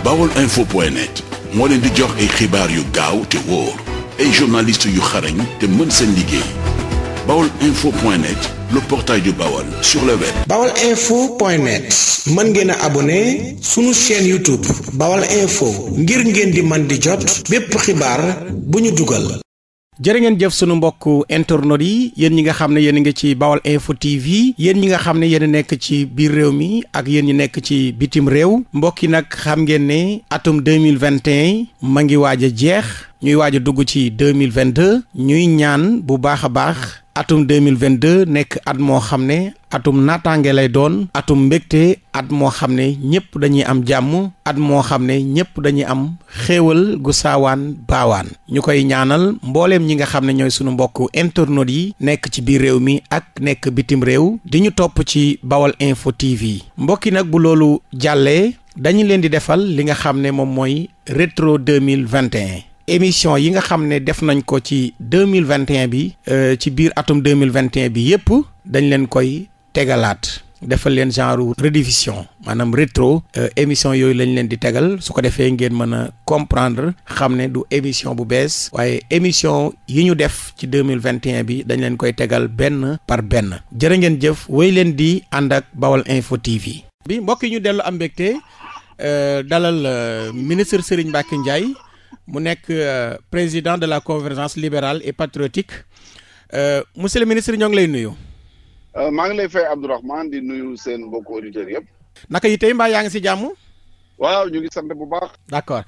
baolinfo.net moo leen di jox ay xibaar yu gaaw te wóor ay journalistes yu xarañ te mën seen liggéey baolinfo.net le portail du Baol sur le web. baolinfo.net mën ngeen a abonné sunu chaîne YouTube Baol Info ngir ngeen di man di jot bépp xibaar bu ñu dugal. jërë ngeen jëf sunu mbokk internautes yi yéen ñi nga xam ne yéen a ngi ci Baol Info TV yéen ñi nga xam ne yéen a nekk ci biir réew mi ak yéen ñi nekk ci bitim réew mbokk yi nag xam ngeen ne atum 2021 ma ngi waaj a jeex ñuy waaj a dugg ci 2022 ñuy ñaan bu baax a baax atum 2022 nekk at moo xam ne atum naataange lay doon atum mbégte at moo xam ne ñëpp dañuy am jàmm at moo xam ne ñëpp dañuy am xéewal gu saawaan baawaan ñu koy ñaanal mbooleem ñi nga xam ne ñooy sunu mbokk internautes yi nekk ci biir réew mi ak nekk bitim réew di ñu topp ci Baol Info TV mbokki nag bu loolu jàllee dañu leen di defal li nga xam ne moom mooy rétro 2021 émission yi nga xam ne def nañ ko ci 2021 bi ci biir atum 2021 bi yépp dañ leen koy tegalaat defal leen genre rediffusion maanaam rétro émission yooyu lañ leen di tegal su ko defee ngeen mën a comprendre xam ne du émission bu bees waaye émission yi ñu def ci 2021 bi dañ leen koy tegal benn par benn jërë ngeen jëf wéy leen di ànd ak Baol Info TV bi mbokk yi ñu dellu am mbégte dalal ministre Serigne Mbacké Ndiaye mu nekk président de la convergence libérale et patriotique monsieur le ministre ñoo ngi lay nuyu. maa ngi lay fay Abdourahmane di nuyu seen mbokku auditeurs yëpp. naka yi tey mbaa yaa ngi si jàmm. waaw ñu ngi sant bu baax. d'accord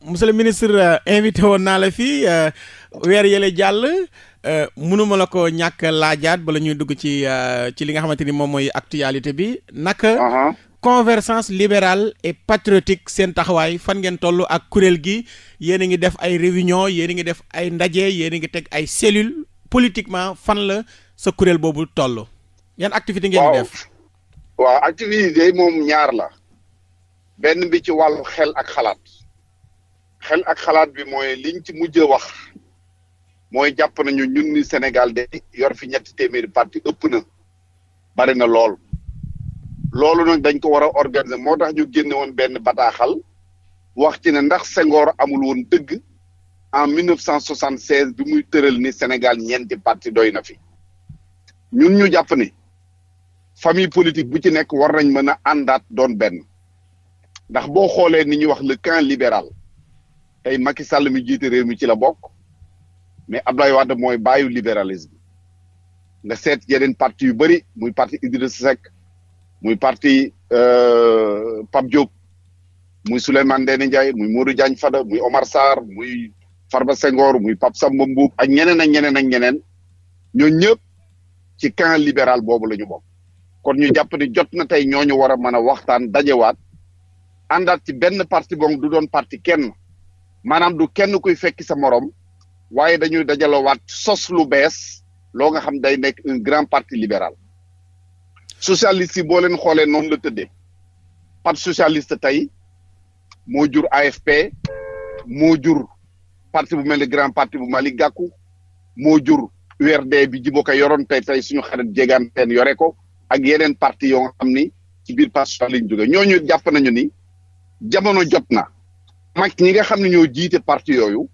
monsieur le ministre invité woon naa la fii weer yële jàll mënuma la ko ñàkk laajaat bala ñuy dugg ci li nga xamante ni moom mooy actualité bi naka. convergence libérale et patriotique seen taxawaay fan ngeen toll ak kuréel gi yéen a ngi def ay réunion yéen a ngi def ay ndaje yéen a ngi teg ay cellules politiquement fan la sa kuréel boobu toll. yan activité ngeen di def. waaw activité yi moom ñaar la. benn bi ci wàllu xel ak xalaat bi mooy liñ ci mujj wax mooy jàpp nañu ñun ni Sénégal de yor fi 300 parti ëpp na bari na lool. loolu nag dañ ko war a organiser moo tax ñu génne woon benn bataaxal wax ci ne ndax Senghor amul woon dëgg en 1976 bi muy tëral ni Sénégal 4 parti doy na fi ñun ñu jàpp ni famille politique bu ci nekk war nañ mën a àndaat doon benn ndax boo xoolee ni ñuy wax le camp libéral tey Macky Sall mi jiite réew mi ci la bokk mais Abdoulaye Wade mooy bàyyu libéralisme nga seet yeneen parti yu bëri muy parti Idrissa Seck muy parti Pape Diop muy Souleymane Ndéné Ndiaye muy Modou Diagne Fada muy Omar Sarr muy Farba Senghor muy Pape Samba Mboup ak ñeneen ñooñu ñëpp ci camp libéral boobu la ñu bokk kon ñu jàpp ni jot na tey ñooñu war a mën a waxtaan dajewaat àndaat ci benn parti boobu du doon parti kenn maanaam du kenn kuy fekki sa morom waaye dañuy dajalowaat sos lu bees loo nga xam day nekk un grand parti libéral. socialiste yi boo leen xoolee noonu la tëddee parti socialiste tey moo jur AFP moo jur parti bu mel ni grand parti bu Malick Gakou moo jur URD bi Djibo Ka yoroon tey suñu xarit Diégane Sène yore ko ak yeneen parti yoo nga xam ni ci biir parti socialiste lañ jóge ñooñu jàpp nañu ni jamono jot na mag ñi nga xam ne ñoo jiite parti yooyu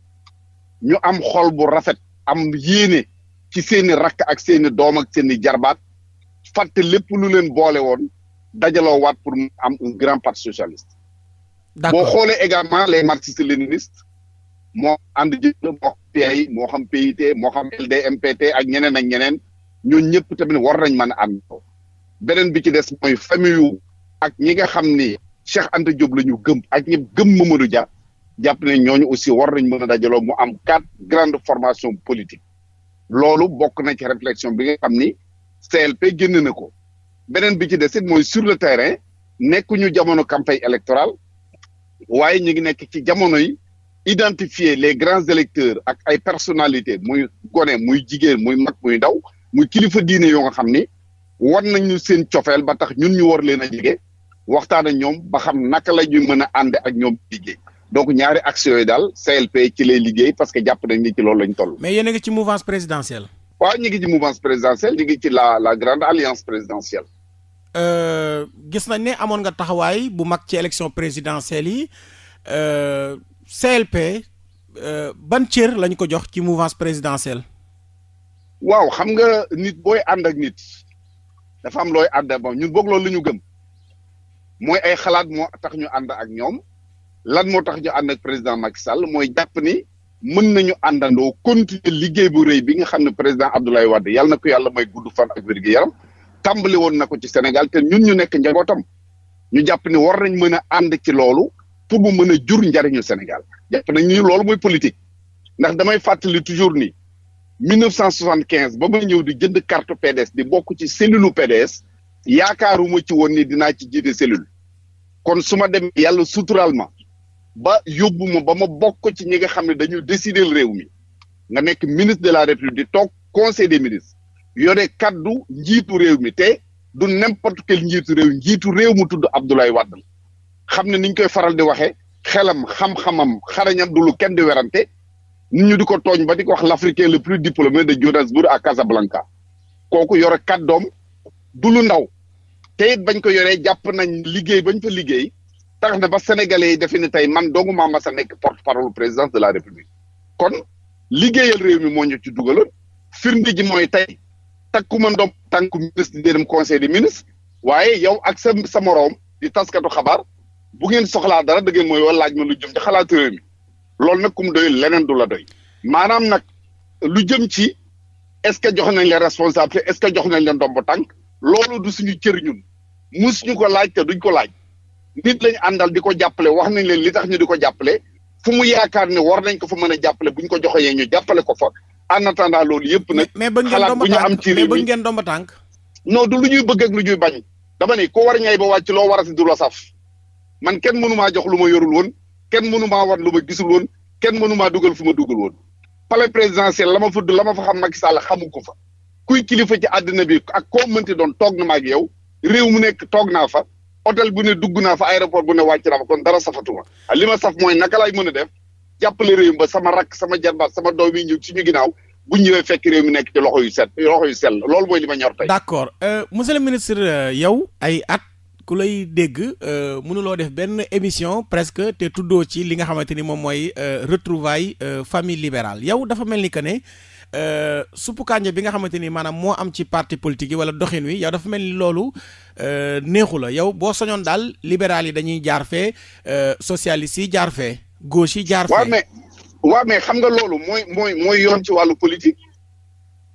ñu am xol bu rafet am yéene ci seeni rakk ak seeni doom ak seeni jarbaat fàtte lépp lu leen boole woon dajaloo waat pour am un grand parti socialiste. D'accord. Boo xoolee également les marxistes léninistes moo ànd jël moo xam PAI moo xam PIT moo xam LDMPT ak ñeneen ñooñu ñëpp tamit war nañ mën a ànd. beneen bi ci des mooy famille yu ak ñi nga xam ni Cheikh Anta Diop la ñu gëm ak ñi gëm Mamadou Dia jàpp ne ñooñu aussi war nañ mën a dajaloo mu am 4 grandes formations politiques loolu bokk na ci réflexion bi nga xam ni. CLP génn na ko beneen bi ci des it mooy sur le terrain nekkuñu jamono campagne électorale waaye ñu ngi nekk ci jamono yi identifier les grands électeurs ak ay personnalités muy gone muy jigéen muy mag muy ndaw muy kilifa diine yoo nga xam ni war nañu seen cofeel ba tax ñun ñu war leen a jege waxtaan ak ñoom ba xam naka la ñu mën a ànd ak ñoom liggéey donc ñaari actions yooyu daal CLP ci lay liggéey parce que jàpp nañ ni ci loolu lañ toll. mais yéen a ngi ci mouvance présidentielle. waaw ñu ngi ci mouvance présidentielle ñu ngi ci la grande alliance présidentielle. gis nañ ne amoon nga taxawaay bu mag ci élection présidentielle yi CLP ban cër lañ ko jox ci mouvance présidentielle. waaw xam nga nit booy ànd ak nit dafa am looy ànd ak moom ñun boog loolu la ñu gëm mooy ay xalaat moo tax ñu ànd ak ñoom lan moo tax ñu ànd ak président Macky Sall mooy jàpp ni mën nañu àndandoo continuer liggéey bu rëy bi nga xam ne président Abdoulaye Wade yàlla na ko yàlla may gudd fan ak wér-gu-yaram tàmbali woon na ko ci Sénégal te ñun ñu nekk njabootam ñu jàpp ni war nañ mën a ànd ci loolu pour mu mën a jur njariñu Sénégal jàpp nañ ni loolu mooy politique ndax damay fàttali toujours ni 1975 ba ma ñëw di jënd carte PDS di bokk ci cellule PDS yaakaaruma ci woon ni dinaa ci jiite cellule kon su ma dem yàlla suturaal ma ba yóbbu ma ba ma bokk ci ñi nga xam ne dañu décider réew mi nga nekk ministre de la République di toog conseil des ministres yore kaddu njiitu réew mi te du n'importe quel njiitu réew mu tudd Abdoulaye Wade xam ne niñ koy faral di waxee xelam xam-xamam xarañam du lu kenn di werante nit ñu di ko tooñ ba di ko wax l'Africain le plus diplômé de Johannesburg à Casablanca kooku yore kàddoom du lu ndaw te it bañ ko yoree jàpp nañ liggéey bañ fa liggéey tax na ba sénégalais yi defe ne tey man doogu maa mas a nekk porte-parole présidence de la République kon liggéeyal réew mi moo ñu ci dugaloon firnde ji mooy tey takkuma ndoom tànku ministre di dem conseil des ministres waaye yow ak sa moroom di taskatu xabaar bu ngeen soxlaa dara da ngeen mooy wala laaj ma lu jëm ci xalaatu réew mi loolu nag kum doyul leneen du la doy maanaam nag lu jëm ci est-ce que jox nañ leen responsabilité est-ce que jox nañ leen ndombo tànk loolu du suñu cër ñun musuñu ko laaj te duñ ko laaj nit lañ àndal di ko jàppale wax nañ leen li tax ñu di ko jàppale fu mu yaakaar ne war nañ ko fa mën a jàppale buñ ko joxee ñu jàppale ko fa en attendant loolu yëpp nag. xalaat bu ñu am ci réew mi mais bëgg ngeen ndombo tànk. non du lu ñuy bëgg ak lu ñuy bañ dama ne ko war ñay ba wàcc loo warati du la saf man kenn mënumaa jox lu ma yorul woon kenn mënumaa war lu ma gisul woon kenn mënumaa dugal fu ma dugal woon palais présidentiel la ma fa xam Macky Sall xamu ko fa kuy kilifa ci àddina bi ak koo mënti doon toog na ma ak yow réew mu nekk toog naa fa hôtel bu ne dugg naa fa aéroport bu ne wàcc naa fa kon dara safatuma li ma saf mooy naka laay mën a def jàppale réew mi ba sama rakk sama jarbaat sama doom yi ñëw ci ñu ginnaaw bu ñëwee fekk réew mi nekk ci loxo yu sell loolu mooy li ma ñor tey. d'accord monsieur le ministre yow ay at ku lay dégg mënuloo def benn émission presque te tuddoo ci li nga xamante ni moom mooy retrouvailles famille libérale yow dafa mel ni que ne suppu kànja bi nga xamante ni maanaam moo am ci parti politique yi wala doxin wi yow dafa mel ni loolu neexu la yow boo soñoon daal libéral yi dañuy jaar fee socialiste yi jaar fee gauche yi jaar fee. waaw mais xam nga loolu mooy yoon ci wàllu politique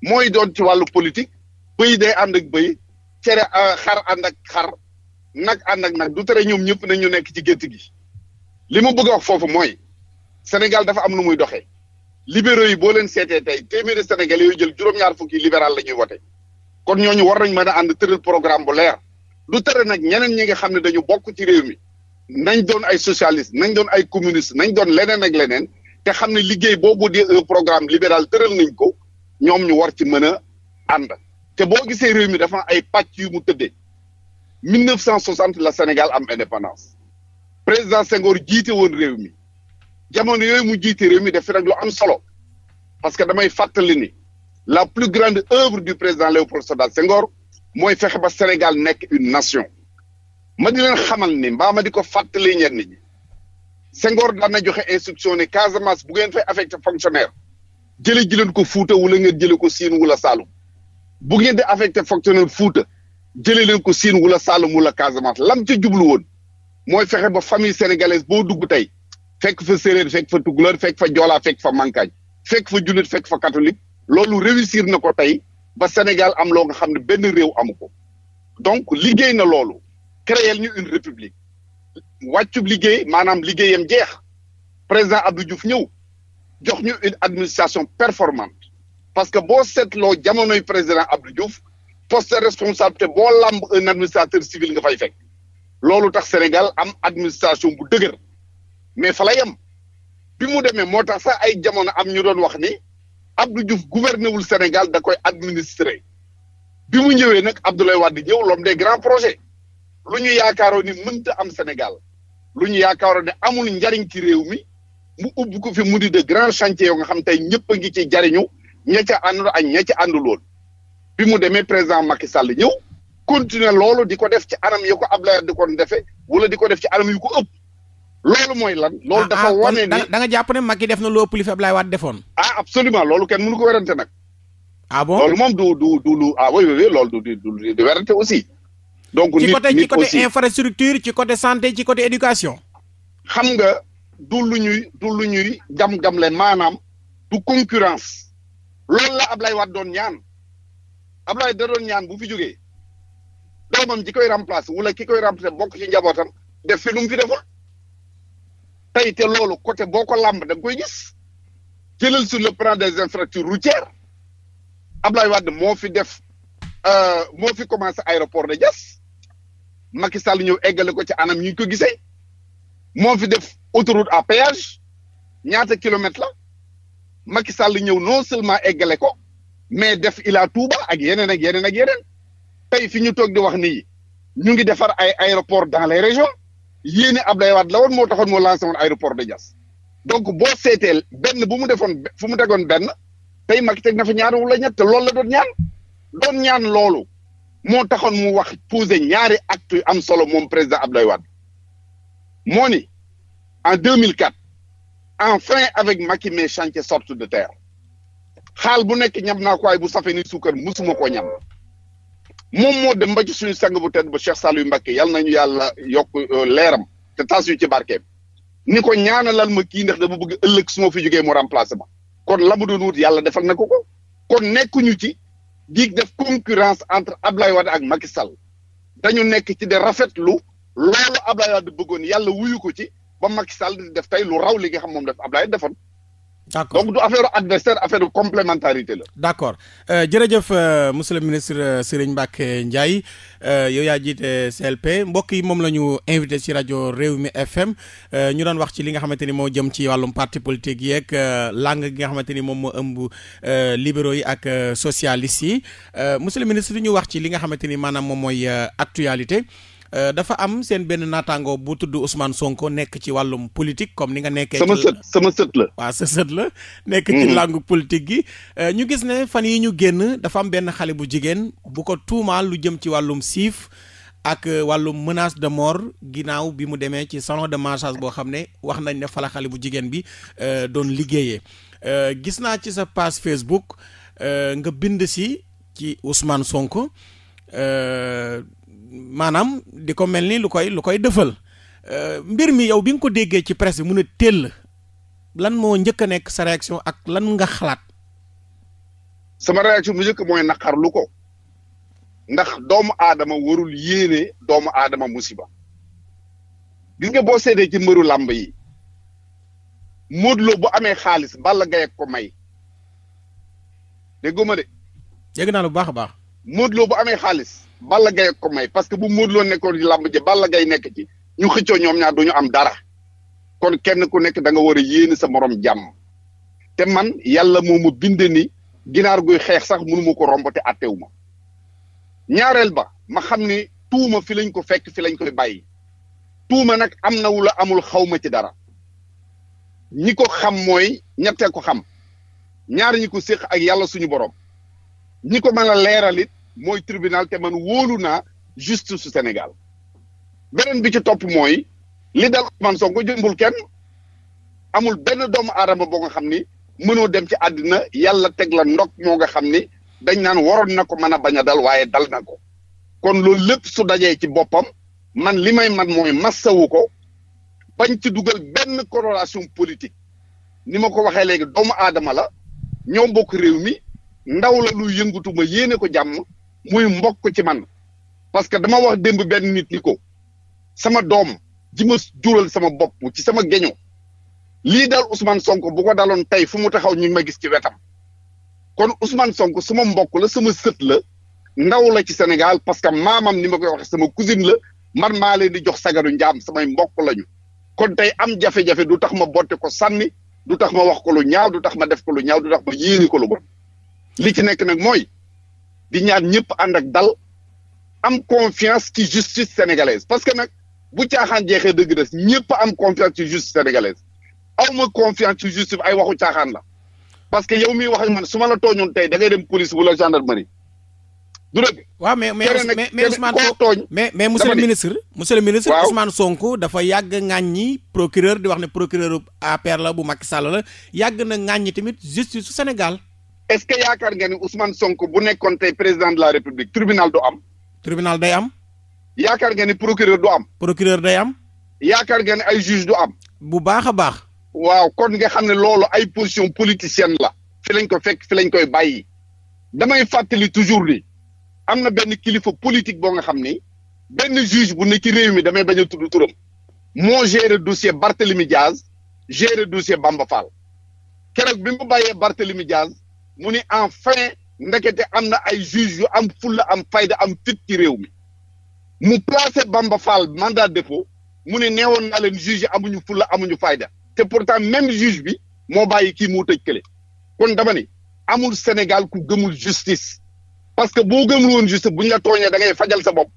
mooy doon ci wàllu politique bëy day ànd ak bëy cere xar ànd ak xar nag ànd ak nag du tere ñoom ñëpp nañ ñu nekk ci gétt gi li ma bëgg a wax foofu mooy Sénégal dafa am nu muy doxee libéraux yi boo leen seetee tey téeméeri Sénégalais yooyu jël juróom-ñaar fukki libéral la ñuy wote kon ñooñu war nañ mën a ànd tëral programme bu leer du tere nag ñeneen ñi nga xam ne dañu bokk ci réew mi nañ doon ay socialiste nañ doon ay communiste nañ doon leneen ak leneen te xam ne liggéey boobu di programme libéral tëral nañ ko ñoom ñu war ci mën a ànd te boo gisee réew mi dafa ay pàcc yu mu tëddee 1960 la Sénégal am indépendance président Senghor jiite woon réew mi jamono yooyu mu jiite réew mi def fi nag lu am solo parce que damay fàttali ni la plus grande œuvre du président Léopold Sédar Senghor mooy fexe ba Sénégal nekk une nation ma di leen xamal ni mbaa ma di ko fàttali ñenn ñi Senghor daan na joxe instruction ne Casamance bu ngeen fay affecté fonctionnaire jële ji leen ko Fuuta wala ngeen jële ko Siin wala Saalum bu ngeen di affecté fonctionnaire Fuuta jëlee leen ko Siin wala Saalum wala Casamance lam ca jublu woon mooy fexe ba famille sénégalaise boo dugg tey fekk fa séeréer fekk fa tukulóor fekk fa joolaa fekk fa mankaañ fekk fa jullit fekk fa catholique loolu réussir na ko tey ba Sénégal am loo nga xam ne benn réew amu ko donc liggéey na loolu créer ñu une république wàccub liggéey maanaam liggéeyam jeex président Abdou Diouf ñëw jox ñu une administration performante parce que boo seetloo jamonoy président Abdou Diouf poste de responsabilité boo lamb un administrateur civil nga fay fekk loolu tax Sénégal am administration bu dëgër mais fa la yem bi mu demee moo tax sax ay jamono am ñu doon wax ni Abdou Diouf gouverné wul Sénégal da koy administrer bi mu ñëwee nag Abdoulaye Wade ñëw l'homme des grands projets lu ñu yaakaaroon ni mënta am Sénégal lu ñu yaakaaroon ne amul njariñ ci réew mi mu ubbi ko fi mu di de grands chantiers yoo nga xam tey ñëpp a ngi ci jariñu ña ca ànd ak ña ca àndul woon bi mu demee président Macky Sall ñëw continuer loolu di ko def ci anam yu ko Abdoulaye di ko defee wala di ko def ci anam yu ko ëpp loolu mooy lan. loolu dafa wane ni da nga jàpp ne Macky def na lu ëpp li fi Abdoulaye Wade defoon. Absolument loolu kenn mënu ko werante nag. Bon loolu moom du lu oui loolu du werante aussi. donc nit ci côté infrastructure ci côté santé ci côté éducation. xam nga du lu ñuy gam-gam leen maanaam du concurrence loolu la Abdoulaye Wade doon ñaan Abdoulaye da doon ñaan bu fi jógee doomam ji koy remplacer wala ki koy remplacer bokk ci njabootam def fi lu mu fi deful tey te loolu côté boo ko làmb da nga koy gis jëlal sur le plan des infrastructures routières Abdoulaye Wade moo fi commencé aéroport de Diass Macky Sall ñëw eggale ko ci anam ñu ko gisee moo fi def autoroute à péage ñaata kilomètres la Macky Sall ñëw non seulement eggale ko mais def Ila Touba ak yeneen ak yeneen ak yeneen tey fi ñu toog di wax nii ñu ngi defar ay aéroport dans les régions yéene Abdoulaye Wade la woon moo taxoon moo lancé woon aéroport de Diass donc boo seetee benn bu mu defoon fu mu tegoon benn tey Macky teg na fa ñaar wala ñett loolu la doon ñaan loolu moo taxoon mu wax poser ñaari actes yu am solo moom président Abdoulaye Wade moo ni en 2004 enfin avec Macky mes chantiers sortent de terre xaal bu nekk ñam naa ko waaye bu safee ni suukar musuma koo ñam moom moo dem ba ci suñu sang bu tedd ba Cheikh Saliou Mbacké yàlla nañu yàlla yokk leeram te tas yu ci barkeem ni ko ñaanalal ma kii ndax dama bëgg ëllëg su ma fi jógee mu remplacer ma kon la mu doon wut yàlla defal na ko kon nekkuñu ci di def concurrence entre Abdoulaye Wade ak Macky Sall dañu nekk ci de rafetlu loolu Abdoulaye Wade bëggoon yàlla wuyu ko ci ba Macky Sall di def tey lu raw li nga xam moom def Abdoulaye defoon. d'accord donc du affaire adversaire affaire de complémentarité la. d'accord jërëjëf monsieur le ministre Serigne Mbacké Ndiaye yow yaa jiite CLP mbokk yi moom la ñu invité ci rajo Rewmi FM ñu doon wax ci li nga xamante ni moo jëm ci wàllum parti politique yeeg langue gi nga xamante ni moom moo ëmb libéraux yi ak socialistes yi monsieur le ministre ñu wax ci li nga xamante ni maanaam moom mooy actualité. dafa am seen benn naataango bu tudd Ousmane Sonko nekk ci wàllum politique comme ni nga nekkee. sama sët la. waaw sa sët la. nekk ci langue politique gi. ñu gis ne fan yi ñu génn dafa am benn xale bu jigéen bu ko tuumaal lu jëm ci wàllum siif ak wàllum menace de mort ginnaaw bi mu demee ci salon de massage boo xam ne wax nañ ne fala xale bu jigéen bi doon liggéeyee gis naa ci sa page Facebook nga bind si ci Ousmane Sonko. maanaam di ko mel ni lu koy dëfal mbir mi yow bi nga ko déggee ci presse bi mu ne teel lan moo njëkk a nekk sa réaction ak lan nga xalaat. sama réaction bu njëkk mooy naqarlu ko ndax doomu aadama warul yéene doomu aadama musiba gis nga boo seetee ci mbëru làmb yi Modou Lo bu amee xaalis Balla Gaye ko may déggoo ma de. dégg naa lu baax a baax. Modou Lo bu amee xaalis. Balla Gaye ko may parce que bu Modou Lo nekkoon ci làmb ji Balla Gaye nekk ci ñu xëccoo ñoom ñaar duñu am dara kon kenn ku nekk da nga war a yéene sa morom jàmm te man yàlla moo ma binde ni ginaar guy xeex sax mënu ma ko romb te attewu ma ñaareel ba ma xam ni tuuma fi lañ ko fekk fi lañ koy bàyyi tuuma nag am na wula amul xawma ci dara ñi ko xam mooy ñettee ko xam ñaar ñi ko séq ak yàlla suñu borom ñi ko mën a leeralit mooy tribunal te man wóolu naa justice su Sénégal beneen bi ci topp mooy li dal Ousmane Sonko jëmbul kenn amul benn doomu aadama boo nga xam ni mënoo dem ci àddina yàlla teg la ndog moo nga xam ni dañ naan waroon na ko mën a bañ a dal waaye dal na ko kon loolu lépp su dajee ci boppam man li may man mooy massawu ko bañ ci dugal benn corrélation politique ni ma ko waxee léegi doomu aadama la ñoo bokk réew mi ndaw la luy yëngatu ma yéene ko jàmm muy mbokk ci man parce que dama wax démb benn nit ni ko sama doom ji ma jural sama bopp ci sama geño lii dal Ousmane Sonko bu ko daloon tey fu mu taxaw ñu ngi ma gis ci wetam kon Ousmane Sonko sama mbokk la sama sët la ndaw la ci Sénégal parce que maamam ni ma koy waxee sama cousine la man maa leen di jox sagaru njaam samay mbokk lañu kon tey am jafe-jafe du tax ma botte ko sànni du tax ma wax ko lu ñaaw du tax ma def ko lu ñaaw du tax ma yéene ko lu bon li ci nekk nag mooy di ñaan ñëpp ànd ak dal am confiance ci justice sénégalaise parce que nag bu caaxaan jeexee dëgg des ñëpp am confiance ci justice sénégalaise awma confiance ci justice ay waxu caaxaan la parce que yow miy wax ak man su ma la tooñoon tey da ngay dem police wala gendarmerie du dëgg. waaw mais Ousmane tooñ mais monsieur le ministre waaw Ousmane Sonko dafa yàgg ŋàññi procureur di wax ne procureur APR la bu Macky Sall la yàgg na ŋàññi tamit justice su Sénégal. est-ce que yaakaar nga ni Ousmane Sonko bu nekkoon tey président de la République tribunal du am. tribunal day am. yaakaar nga ni procureur du am. procureur day am. yaakaar nga ni ay juge du am. bu baax a baax. waaw kon nga xam ne loolu ay position politicienne la. fi lañ ko fekk fi lañ koy bàyyi. damay fàttali toujours ni am na benn kilifa politique boo nga xam ni benn juge bu ne ci réew mi damay bañ a tudd turam. moo géré dossier Barthélémy Diaz géré dossier Bamba Fall. keroog bi mu bàyyee Barthélémy Diaz mu ni enfin ndekete am na ay juge yu am fulla am fayda am fit ci réew mi. mu placé Bamba Fall mandat de dépôt mu ne neewoon naa leen juge yi amuñu fulla amuñu fayda te pourtant même juge bi moo bàyyi kii moo tëj kële kon dama ni amul Sénégal ku gëmul justice parce que boo gëmul woon justice bu ñu la tooñee da ngay fajal sa bopp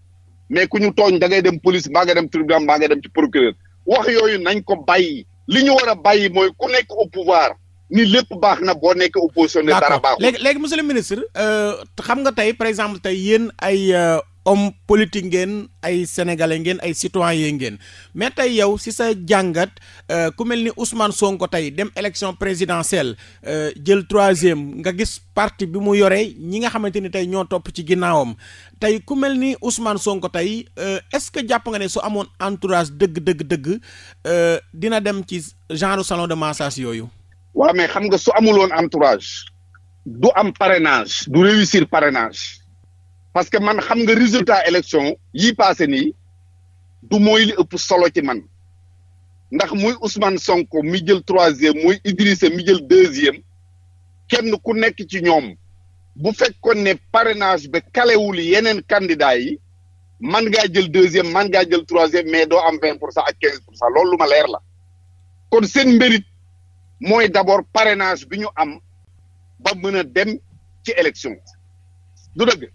mais ku ñu tooñ da ngay dem police mbaa nga dem tribunal mbaa nga dem ci procureur wax yooyu nañ ko bàyyi li ñu war a bàyyi mooy ku nekk au pouvoir ni lépp baax na boo nekk opposition ne dara baaxul. léegi monsieur le ministre xam nga tey par exemple tey yéen ay homme politique ngeen ay sénégalais ngeen ay citoyen ngeen mais tey yow si sa jàngat ku mel ni Ousmane Sonko tey dem élection présidentielle jël 3e nga gis parti bi mu yore ñi nga xamante ni tey ñoo topp ci ginnaawam tey ku mel ni Ousmane Sonko tey est-ce que jàpp nga ne su amoon entourage dëgg dina dem ci genre salon de massage yooyu. waaw mais xam nga su amul woon entourage du am parrainage du réussir parrainage. parce que man xam nga résultat élection yi passé nii du mooy li ëpp solo ci man ndax muy Ousmane Sonko mi jël 3e muy Idrissa mi jël 2e kenn ku nekk ci ñoom bu fekkoon ne parrainage ba kalewul yeneen candidats yi man ngaa jël 2e man ngaa jël 3e mais doo am 20% ak 15% loolu lu ma leer la kon seen mérite mooy d'abord parrainage bi ñu am ba mën a dem ci élection du dëgg.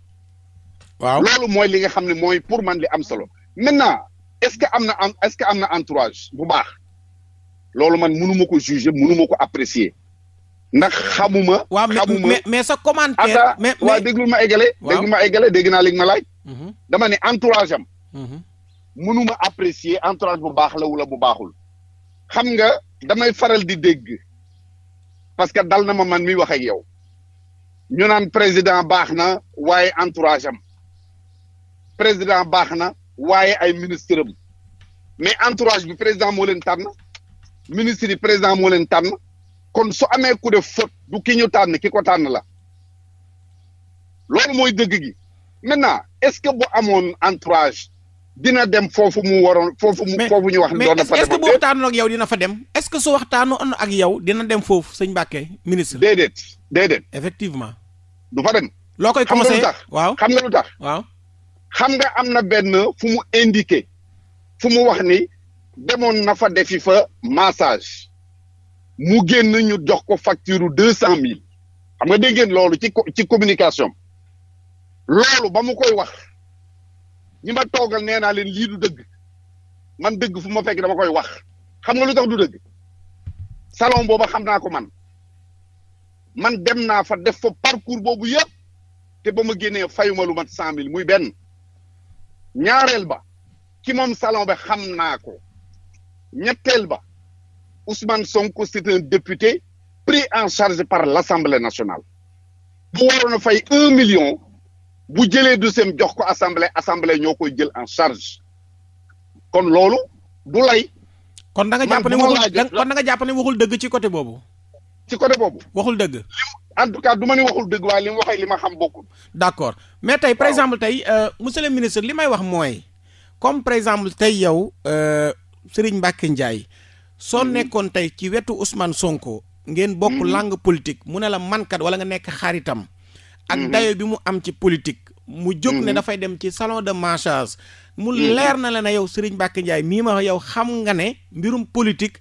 waaw loolu mooy li nga xam ne mooy pour man li am solo maintenant est-ce que am na entourage bu baax loolu man mënuma ko juger mënuma ko apprécier ndax xamuma. mais sa commentaire. mais waaw déglu ma eggale dégg naa li ma laaj. dama ne entourage am. mënuma apprécier entourage bu baax la wala bu baaxul. xam nga damay faral di dégg parce que dal na ma man mi wax ak yow ñu naan président baax na waaye entourage am. président baax na waaye ay ministre am mais entourage bi président moo leen tànn ministre yi président moo leen tànn kon su amee ku def faute du ki ñu tànn ki ko tànn la loolu mooy dëgg gi maintenant est-ce que bu amoon entourage dina dem foofu mu waroon foofu ñu wax. doon na fa dem est-ce que bu waxtaanoon ak yow dina fa dem est-ce que su waxtaanoon ak yow dina dem foofu sëñ Mbacké ministre. déedéet. effectivement. du fa dem. loo koy conseillé waaw xam nga lu tax waaw. xam nga am na benn fu mu indiqué fu mu wax ni demoon na fa defi fa massage mu génn ñu jox ko facture 200,000 xam nga dégg ngeen loolu ci communication loolu ba mu koy wax ñi ma toogal nee naa leen lii du dëgg man dëgg fu ma fekk dama koy wax xam nga lu tax du dëgg salon booba xam naa ko man dem naa fa def fa parcours boobu yëpp te ba ma génnee fayuma lu mat 100,000 muy benn. ñaareel ba ki moom salon ba xam naa ko ñetteel ba Ousmane Sonko c'est un député pris en charge par l'Assemblée nationale bu waroon a fay 1 million bu jëlee dossier jox ko assemblée ñoo koy jël en charge kon loolu du lay. kon da nga jàpp ne waxul dëgg ci côté boobu. waxul dëgg. en tout cas du ma ni waxul dëgg waaye li mu waxee li ma xam bokkul. d'accord mais tey par exemple tey monsieur le ministre li may wax mooy comme par exemple tey yow Serigne Mbacké Ndiaye soo nekkoon tey ci wetu Ousmane Sonko ngeen bokk langue politique mu ne la mankat wala nga nekk xaritam ak dayo bi mu am ci politique mu jóg ne dafay dem ci salon de massage mu leer na la ne yow Serigne Mbacké Ndiaye mii ma wax yow xam nga ne mbirum politique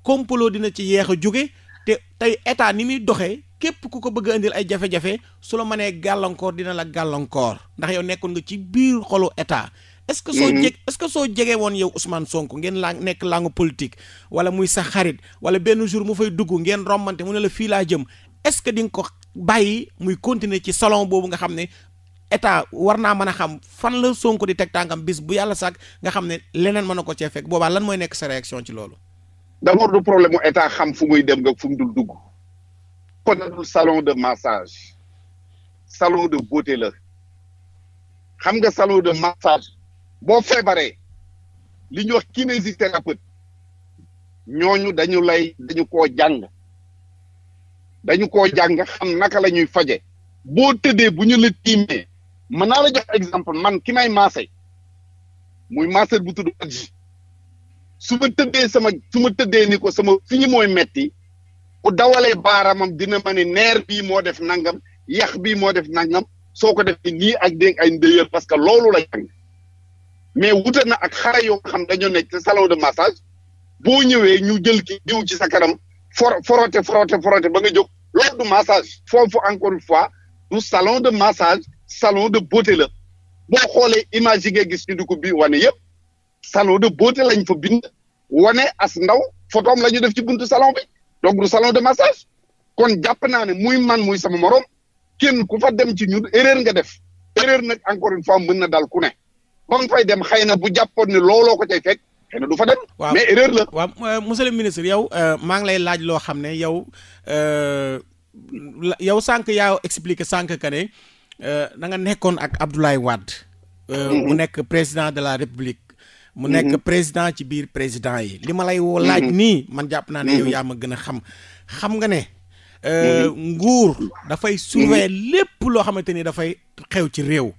complot dina ci yeex a jóge te tey état ni muy doxee képp ku ko bëgg a indil ay jafe-jafe su la mënee gàllankoor dina la gàllankoor ndax yow nekkoon nga ci biir xolu état est-ce que soo jege woon yow Ousmane Sonko ngeen nekk langue politique wala muy sa xarit wala benn jour mu fay dugg ngeen rombante mu ne la fii laa jëm est-ce que di nga ko bàyyi muy continuer ci salon boobu nga xam ne état war naa mën a xam fan la Sonko di teg tànkam bis bu yàlla sàkk nga xam ne leneen mën na ko cee fekk boobaa lan mooy nekk sa réaction ci loolu. d'abord du problème mu état xam fu muy dem nga fu mu dul dugg. kon salon de massage salon de beauté la xam nga salon de massage boo feebaree li ñuy wax kinésithérapeute ñooñu dañu koo jàng xam naka la ñuy faje boo tëddee bu ñu la tiimee mën naa la jox exemple man ki may massé muy masseur bu tudd Adji su ma tëddee ni ko sama fii mooy metti bu dawalee baaramam dina ma ne neer bii moo def nangam yax bii moo def nangam soo ko defee nii ak dégg ay ndëyër parce que loolu la jàng mais wuute na ak xare yoo xam dañoo nekk ci salon de massage boo ñëwee ñu jël ki diw ci sa kanam frotter ba nga jóg loolu du massage foofu encore une fois du salon de massage salon de beauté la boo xoolee image yi nga gis ci dugub bi wane yëpp salon de beauté lañ fa bind wane as ndaw photoom la ñu def ci buntu salon bi donc du salon de massage kon jàpp naa ne muy man muy sama morom kenn ku fa dem ci ñun erreur nga def erreur nag encore une fois mën na dal ku ne ba nga fay dem xëy na bu jàppoon ne looloo ko cay fekk xëy na du fa dem. mais erreur la. waaw monsieur le ministre yow maa ngi lay laaj loo xam ne yow sànq yaa expliqué sànq que ne da nga nekkoon ak Abdoulaye Wade. mu nekk président de la République. mu nekk président ci biir président yi li ma lay woo laaj nii man jàpp naa ne yow yaa ma gën a xam nga ne nguur dafay surveiller lépp loo xamante ni dafay xew ci réew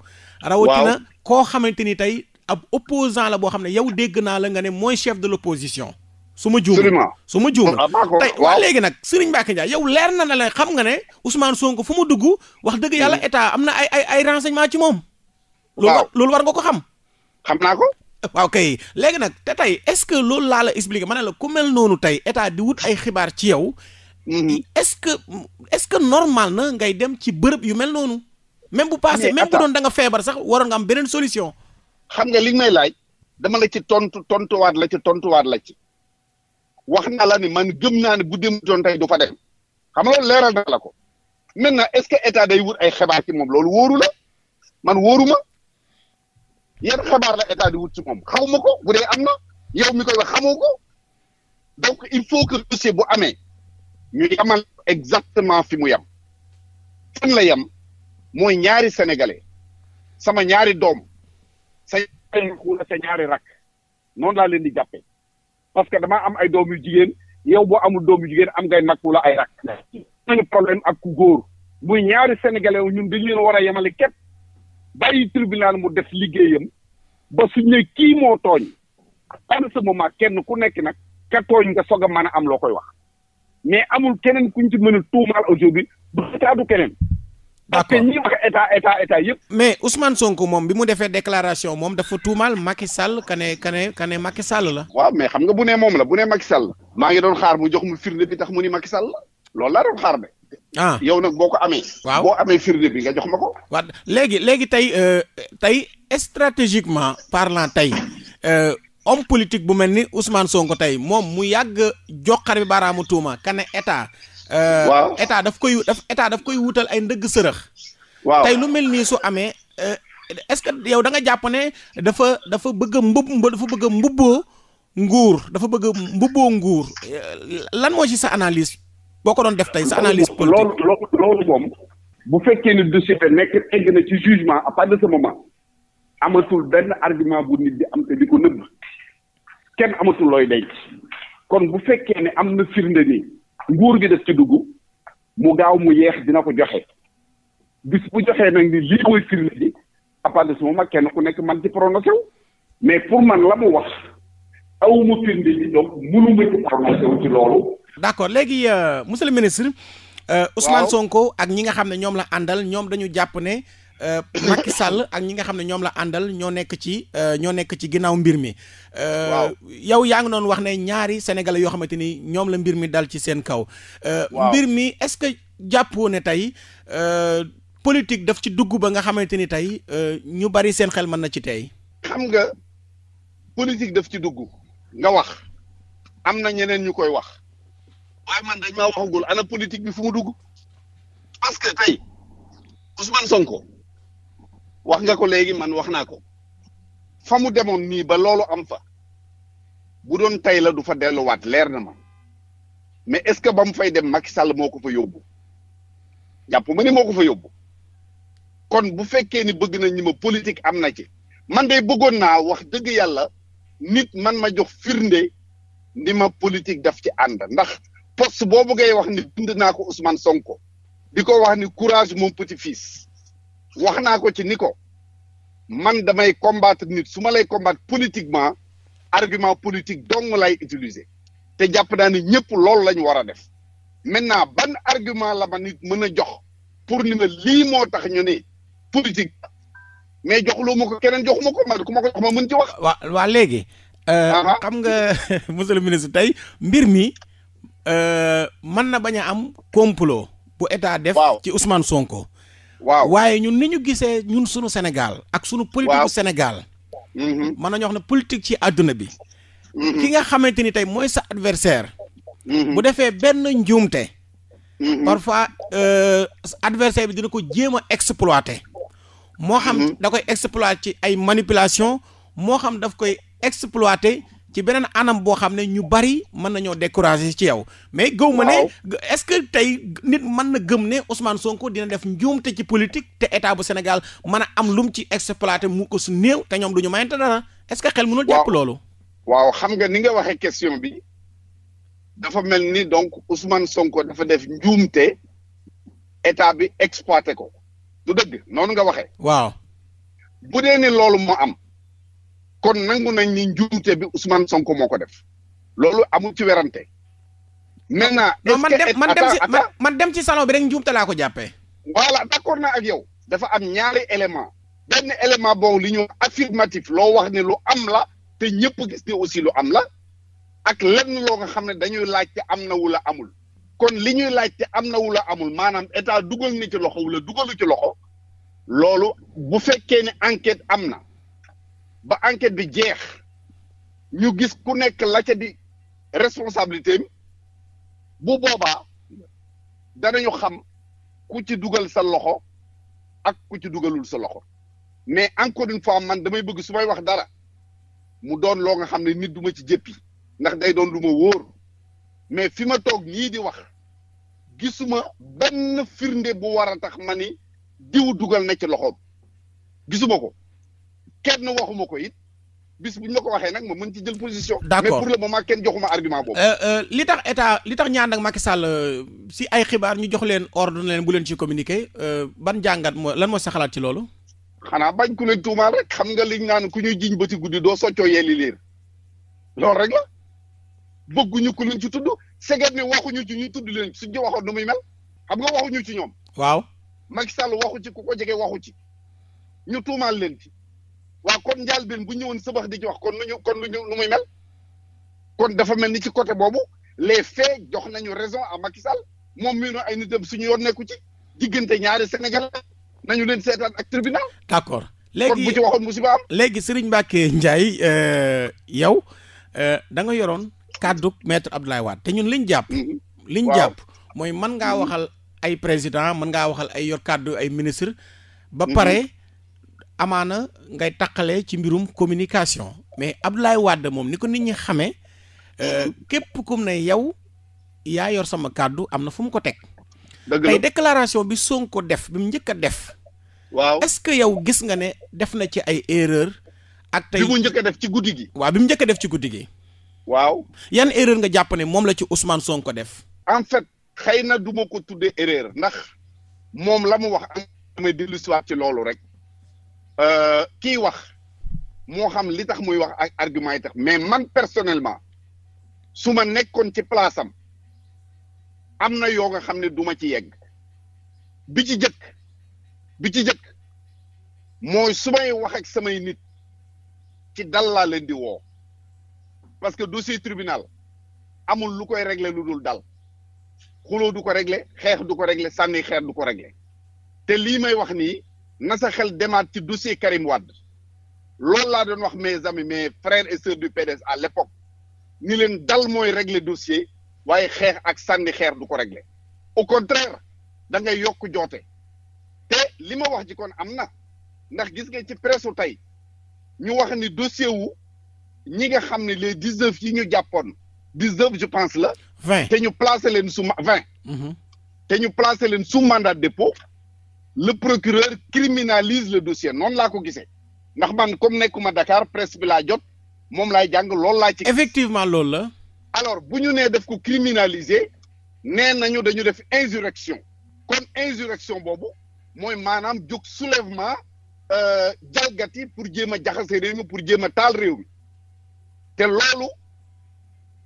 rawatina koo xamante ni tey ab opposant la boo xam ne yow dégg naa la nga ne mooy chef de l'opposition su ma juum tey waa léegi nag Serigne Mbacké Ndiaye yow leer na la xam nga ne Ousmane Sonko fu mu dugg wax dëgg yàlla état am na ay renseignement ci moom loolu war nga ko xam naa ko waaw kay léegi nag te tey est-ce que loolu laa la expliqué ma ne la ku mel noonu tey état di wut ay xibaar ci yow est-ce que normal na ngay dem ci bërëb yu mel noonu même bu passé même bu doon da nga feebar sax waroon nga am beneen solution xam nga li may laaj dama la ci tontuwaat la ci wax naa la ni man gëm naa ne bu dem doon tey du fa dem xam nga loolu leeral na la ko maintenant est-ce que état day wut ay xibaar ci moom loolu wóoru la man wóoru ma yan xabaar la état di wut ci moom xawma ko bu dee am na yow mi koy wax xamoo ko donc il faut que dossier bu amee ñu yamal exactement fi mu yem fan la yem mooy ñaari sénégalais sama ñaari doom sa ñaari rak noonu laa leen di jàppee parce que damaa am ay doom yu jigéen yow boo amul doom yu jigéen am ngay nag wala ay rak nañu problème ak ku góor muy ñaari sénégalais ñun dañu leen war a yemale képp bàyyi tribunal mu def liggéeyam ba suñ ne kii moo tooñ en ce moment kenn ku nekk nag ka tooñ nga soog a mën a am loo koy wax mais amul keneen kuñ ci mën a tuumaal aujourd'hui du état du keneen. parce que ñi wax état yëpp. mais Ousmane Sonko moom bi mu defee déclaration moom dafa tuumaal Macky Sall kane Macky Sall la. waaw mais xam nga bu nee moom la bu nee Macky Sall la. maa ngi doon xaar mu jox mu firnde bi tax mu ni Macky Sall la loolu laa doon xaar de. yow nag boo ko amee. waaw boo amee firnde bi nga jox ma ko. waaw léegi tey stratégiquement parlant tey homme politique bu mel ni Ousmane Sonko tey moom mu yàgg joxar bi baaraamu tuuma ka ne état. waaw état daf koy wutal ay ndëgg sërëx. waaw tey lu mel nii su amee est-ce que yow da nga jàpp ne dafa bëgg a mbubboo nguur lan moo ci sa analyse. boo ko doon def tey sa analyse politique loolu moom bu fekkee ne dossier bi nekk egg na ci jugement à partir de ce moment amatul benn argument bu nit di am te di ko nëbb kenn amatul looy denc kon bu fekkee ne am na firnde ni nguur gi def ci dugg mu gaaw mu yeex dina ko joxe bis bu joxee nag ni lii mooy firnde ji à partir de ce moment kenn ku nekk man ci prononcé wu mais pour man la mu wax awuma firnde ji donc mënuma ci prononcé wu ci loolu. d'accord léegi monsieur le ministre. Ousmane Sonko ak ñi nga xam ne ñoom la àndal ñoom dañu jàpp ne Macky Sall ak ñi nga xam ne ñoom la àndal ñoo nekk ci ginnaaw mbir mi. yow yaa ngi doon wax ne ñaari sénégalais yoo xamante ni ñoom la mbir mi dal ci seen kaw. mbir mi est-ce que jàppoo ne tey politique daf ci dugg ba nga xamante ni tey ñu bari seen xel mën na ci tey. xam nga politique daf ci dugg nga wax am na ñeneen ñu koy wax. waaye man dañ maa waxagul ana politique bi fu mu dugg parce que tey Ousmane Sonko wax nga ko léegi man wax naa ko fa mu demoon nii ba loolu am fa bu doon tey la du fa delluwaat leer na ma mais est-ce que ba mu fay dem Macky Sall moo ko fa yóbbu jàpp ma ni moo ko fa yóbbu kon bu fekkee ni bëgg na ñi ma politique am na ci man de bëggoon naa wax dëgg yàlla nit man ma jox firnde ni ma politique daf ci ànd ndax poste boobu ngay wax ni bind naa ko Ousmane Sonko di ko wax ni courage mon petit fils wax naa ko ci ni ko man damay combattre nit su ma lay combattre politiquement argument politique dong lay utiliser te jàpp naa ni ñëpp loolu lañ war a def maintenant ban argument la ma nit mën a jox pour ni ma lii moo tax ñu ne politique mais joxuloo ma ko keneen joxuma ko man ku ma ko jox ma mën ci wax. waa léegi. xam nga monsieur le ministre tey mbir mi mën na bañ a am complot bu état def. ci Ousmane Sonko. waaw waaye ñun ni ñu gisee ñun sunu Sénégal ak sunu politique bu Sénégal. mën nañu wax ne politique ci àdduna bi. ki nga xamante ni tey mooy sa adversaire. bu defee benn njuumte. parfois adversaire bi dina ko jéem a exploiter. moo xam da koy exploiter ci ay manipulation moo xam daf koy exploiter ci beneen anam boo xam ne ñu bari mën nañoo décourager ci yow. mais gëw ma ne est-ce que tey nit mën na gëm ne Ousmane Sonko dina def njuumte ci politique te état bu Sénégal mën a am lum ci exploiter mu ko su néew te ñoom du ñu mayante dara est-ce que xel mënul jàpp loolu. waaw xam nga ni nga waxee question bi dafa mel ni donc Ousmane Sonko dafa def njuumte état bi exploité ko du dëgg noonu nga waxee. waaw bu dee ni loolu moo am kon nangu nañ ni njuumte bi Ousmane Sonko moo ko def loolu amul ci werante. maintenant man dem ci salon bi rek njuumte laa ko jàppee. voilà d'accord naa ak yow. dafa am ñaari élément benn élément boobu li ñu affirmatif loo wax ne lu am la te ñëpp gis ne aussi lu am la ak lenn loo nga xam ne dañuy laajte am na wula amul kon li ñuy laajte am na wula amul maanaam état dugal ni ci loxo wala dugalu ci loxo loolu bu fekkee ne enquête am na ba enquête bi jeex ñu gis ku nekk la ca di responsabilité bu boobaa danañu xam ku ci dugal sa loxo ak ku ci dugalul sa loxo mais encore une fois man damay bëgg su may wax dara mu doon loo nga xam ne nit du ma ci jëppi ndax day doon lu ma wóor mais fi ma toog ñii di wax gisuma benn firnde bu war a tax ma ni diw dugal na ci loxoom gisuma ko kenn waxuma ko it bis bu ñu la ko waxee nag ma mën ci jël position. d'accord mais pour le moment kenn joxuma argument boobu. li tax ñaan ak Macky Sall si ay xibaar ñu jox leen ordre leen bu leen ci communiquer ban jàngat lan moo sa xalaat ci loolu. xanaa bañ ku leen tuumaal rek xam nga liñ naan ku ñuy jiñ bëti guddi doo soccoo yelli liir loolu rek la bëgguñu ku leen ci tudd seget ne waxuñu ci ñu tudd leen suñ ci waxoon nu muy mel xam nga waxuñu ci ñoom. waaw Macky Sall waxu ci ku ko jege waxu ci ñu tuumaal leen ci waaw kon njaal benn bu ñëwoon sabax di ci wax kon nu muy mel kon dafa mel ni ci côté boobu les faits jox nañu raison à Macky Sall moom mii ay nitam suñu yoon nekku ci diggante ñaari Sénégal nañu leen seetaan ak tribunal. d'accord léegi kon bu ci waxoon musiba am. léegi Serigne Mbacké Ndiaye yow da nga yoroon kàddu maître Abdoulaye Wade te ñun liñ jàpp. liñ jàpp mooy mën ngaa waxal ay président mën ngaa waxal ay yor kàddu ay ministre ba pare amaana ngay taqale ci mbirum communication mais Abdoulaye Wade moom ni ko nit ñi xamee képp kum ne yow yaa yor sama kàddu am na fu mu ko teg. tey déclaration bi Sonko def bi mu njëkk a def. waaw est-ce que yow gis nga ne def na ci ay erreur ak tey bi mu njëkk a def ci guddi gi. waaw bi mu njëkk a def ci guddi gi. waaw yan erreur nga jàpp ne moom la ci Ousmane Sonko def. en fait xëy na du ma ko tuddee erreur ndax moom la mu wax am damay dellu si waat ci loolu rek kii wax moo xam li tax muy wax ak argument yi tax mais man personnellement su ma nekkoon ci place am na yoo nga xam ne du ma ci yegg bi ci jëkk mooy su may wax ak samay nit ci dal laa leen di woo parce que dossier tribunal amul lu koy régler lu dul dal xuloo du ko régler xeex du ko régler sànni xeer du ko régler te lii may wax nii na sa xel demaat ci dossier Karim Wade loolu laa doon wax mes amis mes frères et sœurs du PDS à l'époque ni leen dal mooy régler dossier waaye xeex ak sànni xeer du ko régler au contraire da ngay yokk joote te li ma wax ji kon am na ndax gis nga ci presse tey ñu wax ni dossier wu ñi nga xam ne les 19 yi ñu jàppoon 19 je pense la. 20 te ñu placé leen sous 20. te ñu placé leen sous mandat de dépôt. le procureur criminalise le dossier noonu laa ko gisee ndax man comme nekkuma Dakar presse bi laa jot moom laay jàng loolu laa ci. effectivement loolu la. alors bu ñu nee def ko criminaliser nee nañu dañu def insurrection kon insurrection boobu mooy maanaam jóg soulèvement jalgati pour jéem a jaxase réew mi pour jéem a taal réew mi te loolu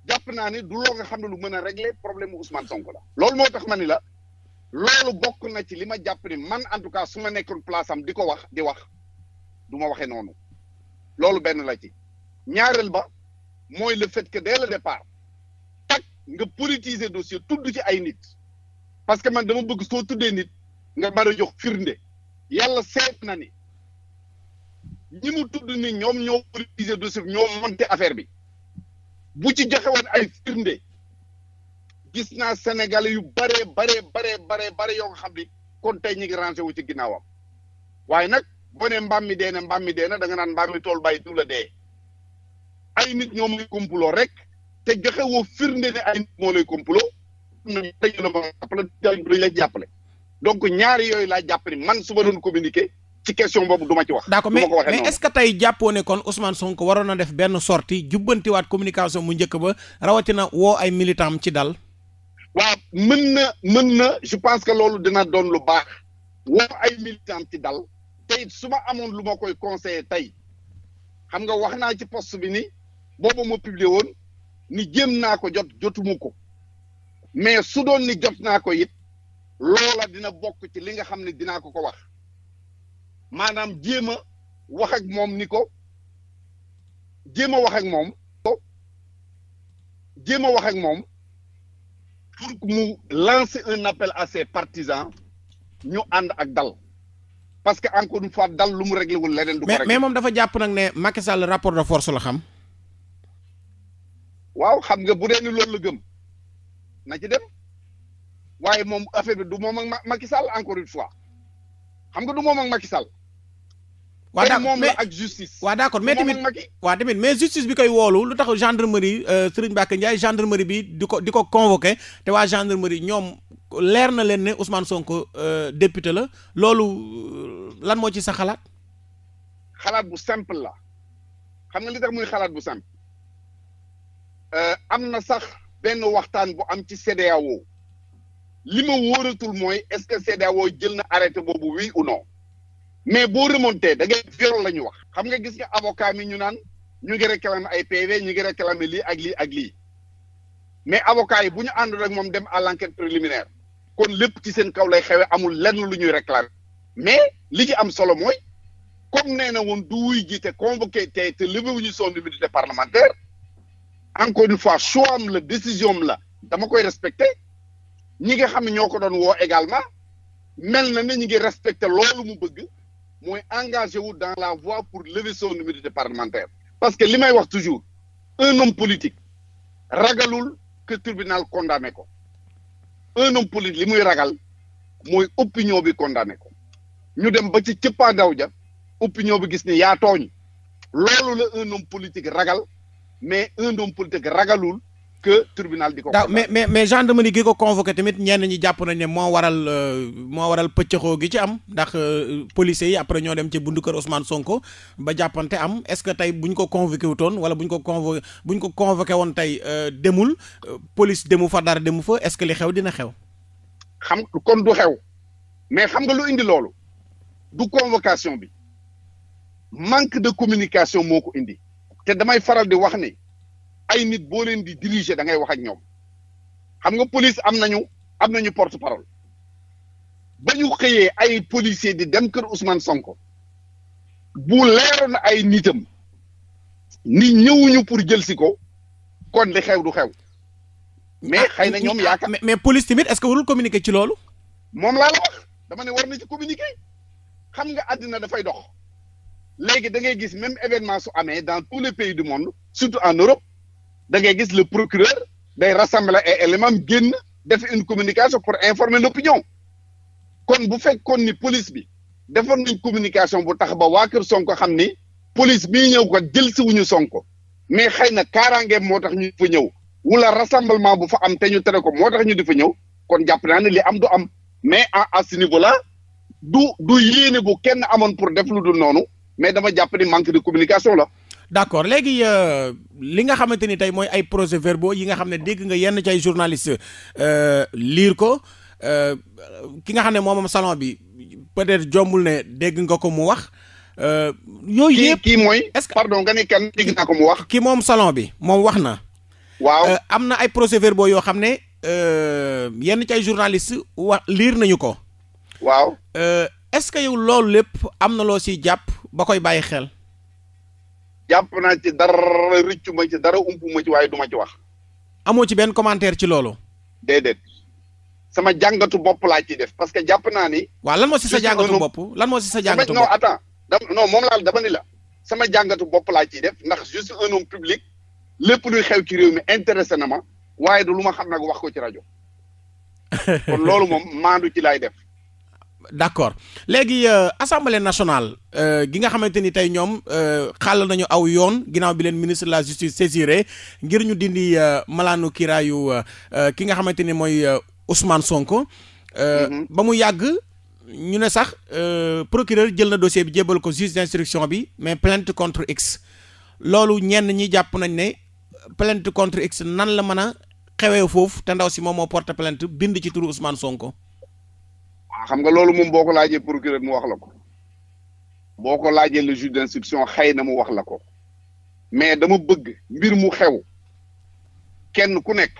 jàpp naa ne du loo nga xam ne lu mën a régler problème mu Ousmane Sonko la. loolu moo tax ma ni la loolu bokk na ci li ma jàpp ni man en tout cas su ma nekkoon place am di ko wax di wax du ma waxee noonu loolu benn la ci ñaareel ba mooy le fait que dès le départ tak nga politiser dossier tudd ci ay nit parce que man dama bëgg soo tuddee nit nga mën a jox firnde yàlla seet na ni ñi mu tudd ni ñoom ñoo politiser dossier bi ñoo monté affaire bi bu ci joxe woon ay firnde gis naa Sénégalais yu bare yoo nga xam ni kon tey ñi ngi rangé wu ci ginnaawam waaye nag boo ne mbaam mi dee na da nga naan mbaam mi tool bàyyi du la dee ay nit ñoom lay complot rek te joxe woo firnde ne ay nit moo lay complot nañu dañu la ma jàppale dañ lay jàppale donc ñaari yooyu laa jàpp ni man su ma doon communiquer ci question boobu du ma ci wax. d'accord mais est-ce que tey jàppoo ne kon Ousmane Sonko waroon na def benn sortie jubbantiwaat communication mu njëkk ba rawatina woo ay militant ci dal. waaw mën na je pense que loolu dina doon lu baax woo ay militant ci dal te it su ma amoon lu ma koy conseiller tey xam nga wax naa ci poste bi ni boobu ma publier woon ni jéem naa ko jotuma ko mais su doon ni jot naa ko it loola dina bokk ci li nga xam ne dinaa ko wax maanaam jéem a wax ak moom ni ko jéem a wax ak moom pour que mu lancer un appel à ses partisans ñu ànd ak dal parce que encore une fois dal lu mu réglé wul leneen du ko réglé. mais moom dafa jàpp nag ne Macky Sall rapport de force la xam. waaw xam nga bu dee ni loolu la gëm na ci dem waaye moom affaire bi du moom ak Macky Sall encore une fois xam nga du moom ak Macky Sall. waa d'accord moom la ak justice. waa d'accord mais tamit mais justice bi koy woolu lu tax gendarmerie Serigne Mbacké Ndiaye gendarmerie bi di ko convoqué te waa gendarmerie ñoom leer na leen ne Ousmane Sonko député la loolu lan moo ci sa xalaat. xalaat bu simple la xam nga li tax muy xalaat bu simple am na sax benn waxtaan bu am ci CEDEAO li ma wóoratul mooy est-ce que CEDEAO jël na arrêté boobu oui ou non. mais boo remonté da ngay viol la ñu wax xam nga gis nga avocat mi ñu naan ñu ngi réclamer ay PV ñu ngi réclamer lii ak lii mais avocat yi bu ñu àndoon ak moom dem à l'enquête préliminaire kon lépp ci seen kaw lay xewe amul lenn lu ñuy réclamer mais li ci am solo mooy comme nee na woon du wuy ji te convoqué te levé wuñu son immunité parlementaire encore une fois choix am la décision am la dama koy respecté ñi nga xam ne ñoo ko doon woo également mel na ne ñu ngi respecté loolu mu bëgg mooy engagé wu dans la voie pour lever son immunité parlementaire parce que li may wax toujours un homme politique ragalul que tribunal condamné ko un homme politique li muy ragal mooy opinion bi condamné ko ñu dem ba ci cëppaandaw ja opinion bi gis ni yaa tooñ loolu la un homme politique ragal mais un homme politique ragalul que tribunal di ko. mais gendarmerie gi ko convoqué tamit ñenn ñi jàpp nañ ne moo waral pëccëxoo gi ci am ndax policiers yi après ñoo dem ci bundu kër Ousmane Sonko ba jàppante am est-ce que tey buñ ko convoqué wutoon wala buñ ko convoqué woon tey demul police demu fa dara demu fa est-ce que li xew dina xew. xam kon du xew mais xam nga lu indi loolu du convocation bi manque de communication moo ko indi te damay faral di wax ne. ay nit boo leen di diriger da ngay wax ak ñoom xam nga police am nañu porte parole ba ñu xëyee ay policiers di dem kër Ousmane Sonko bu leeroon ay nitam ni ñëwuñu pour jël si ko kon li xew du xew mais xëy na ñoom yaakaar. mais police tamit est-ce que warul communiquer ci loolu. moom laa la wax dama ne war na ci communiquer xam nga àddina dafay dox léegi da ngay gis même événement su amee dans tous les pays du monde surtout en Europe. da ngay gis le procureur day rassembler ay éléments génn def une communication pour informer l'opinion kon bu fekkoon ni police bi defoon nañ communication bu tax ba waa kër Sonko xam ni police bii ñëw ko jël si wuñu Sonko mais xëy na kaaraangeem moo tax ñu fa ñëw wala rassemblement bu fa am te ñu tere ko moo tax ñu di fa ñëw kon jàpp naa ne li am du am mais à ce niveau là du yéene bu kenn amoon pour def lu dul noonu mais dama jàpp ni manque de communication la. d'accord léegi li nga xamante ni tey mooy ay procès-verbaux yi nga xam ne dégg nga yenn ci ay journalistes lire ko ki nga xam ne moom salon bi peut-être jombul ne dégg nga ko mu wax. yooyu yëpp kii mooy. est-ce que pardon nga ne kan dégg naa ko mu wax. ki moom salon bi moom wax na. waaw am na ay procès-verbaux yoo xam ne yenn ci ay journalistes lire nañu ko. waaw. est-ce que yow loolu lépp am na loo siy jàpp ba koy bàyyi xel. jàpp naa ci dara rëccu ma ci dara umpu ma ci waaye du ma ci wax. amoo ci benn commentaire ci loolu. déedéet sama jàngatu bopp laa ciy def parce que jàpp naa ni. waaw lan moo si sa jàngatu bopp lan moo si sa jàngatu bopp non attends non moom laal dama ni la sama jàngatu bopp laa ciy def ndax je suis un homme public lépp luy xew ci réew mi intéressé na ma waaye du lu ma xam nag wax ko ci rajo kon loolu moom maandu ci laay def. d'accord léegi assemblée nationale gi nga xamante ni tey ñoom xàll nañu aw yoon ginnaaw bi leen ministre de la justice saisiré ngir ñu dindi malaanu kiraayu ki nga xamante ni mooy Ousmane Sonko. ba mu yàgg ñu ne sax procureur jël na dossier bi jébbal ko juge d'instruction bi mais plainte contre X loolu ñenn ñi jàpp nañ ne plainte contre X nan la mën a xewee foofu te ndaw si moom moo porte plainte bind ci turu Ousmane Sonko. xam nga loolu moom boo ko laajee procureur mu wax la ko boo ko laajee le juge d'instruction xëy na mu wax la ko mais dama bëgg mbir mu xew kenn ku nekk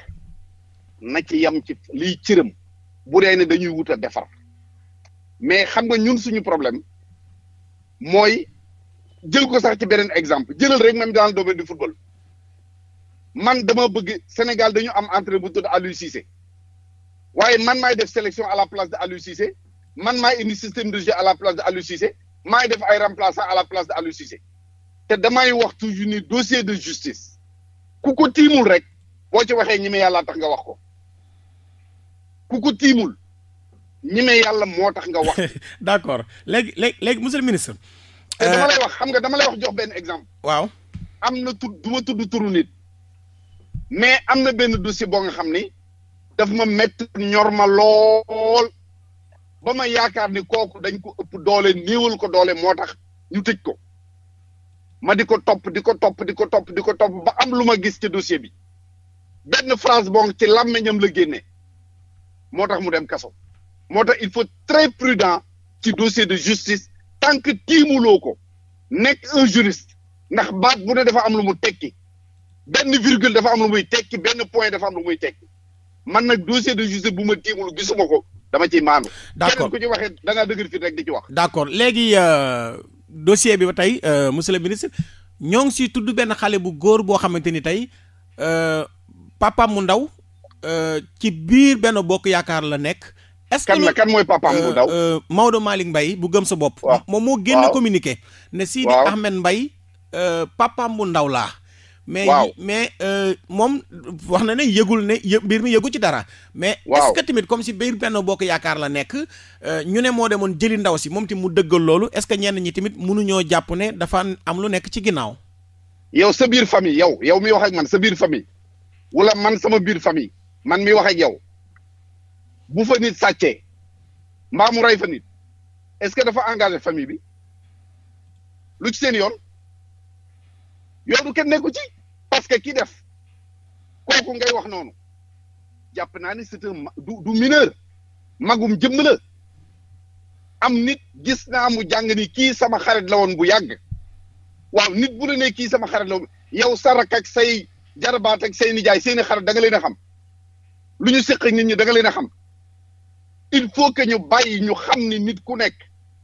na ci yam ci liy cëram bu dee ne dañuy wut a defar mais xam nga ñun suñu problème mooy jël ko sax ci beneen exemple jëlal rek même dans le domaine du football man dama bëgg Sénégal dañu am entraîneur bu tudd Aliou Cissé waaye man maay def sélection à la place de Aliou Cissé man maay indi système de jeu à la place de Aliou Cissé maay def ay remplaçants à la place de Aliou Cissé te damay wax toujours ni dossier de justice ku ko tiimul rek boo ci waxee ñi me yàlla tax nga wax ko ku ko tiimul ñi me yàlla moo tax nga wax. d'accord léegi monsieur le ministre. te dama lay wax xam nga dama lay wax jox benn exemple. waaw am na du ma tudd turu nit mais am na benn dossier boo nga xam ni. daf ma métti ñor ma lool ba ma yaakaar ni kooku dañ ko ëpp doole néewal ko doole moo tax ñu tëj ko ma di ko topp ba am lu ma gis ci dossier bi benn phrase boo ci làmmiñam la génne moo tax mu dem kaso moo tax il faut très prudent ci dossier de justice tant que tiimuloo ko nekk un juriste ndax baat bu ne dafa am lu mu tekki benn virgule dafa am lu muy tekki benn point dafa am lu muy tekki man nag dossier de justice bu ma tiimul gisuma ko dama ciy maandu. d'accord keneen ku ci waxee da ngaa dëgër fi rek di ci wax. d'accord léegi dossier bi ba tey monsieur le ministre ñoo ngi siy tudd benn xale bu góor boo xamante ni tey papaam mu ndaw ci biir benn bokk yaakaar la nekk. est-ce que kan mooy papaam bu ndaw. Maodo Malick Mbaye bu gëm sa bopp. waaw moom moo génn communiqué. ne Sidi Ahmed Mbaye papaam bu ndaw laa. mais moom wax na ne yëgul ne mbir mi yëgu ci dara. mais est-ce que tamit comme si biir benn bokk yaakaar la nekk ñu ne moo demoon jëli ndaw si moom tamit mu dëggal loolu est-ce que ñenn ñi tamit mënuñoo jàpp ne dafa am lu nekk ci ginnaaw. yow sa biir famille yow mi wax ak man sa biir famille wala man sama biir famille man mi wax ak yow bu fa nit sàccee mbaa mu rey fa nit est-ce que dafa engagé famille bi lu ci seen yoon. yow du kenn nekku ci parce que ki def kooku ngay wax noonu jàpp naa ni c'est un du mineur magum jëmm la am nit gis naa mu jàng ni kii sama xarit la woon bu yàgg waaw nit bu la ne kii sama xarit la woon yow sa rakk ak say jarabaat ak say nijaay seeni xarit da nga leen a xam lu ñu séq ak nit ñi da nga leen a xam il faut que ñu bàyyi ñu xam ni nit ku nekk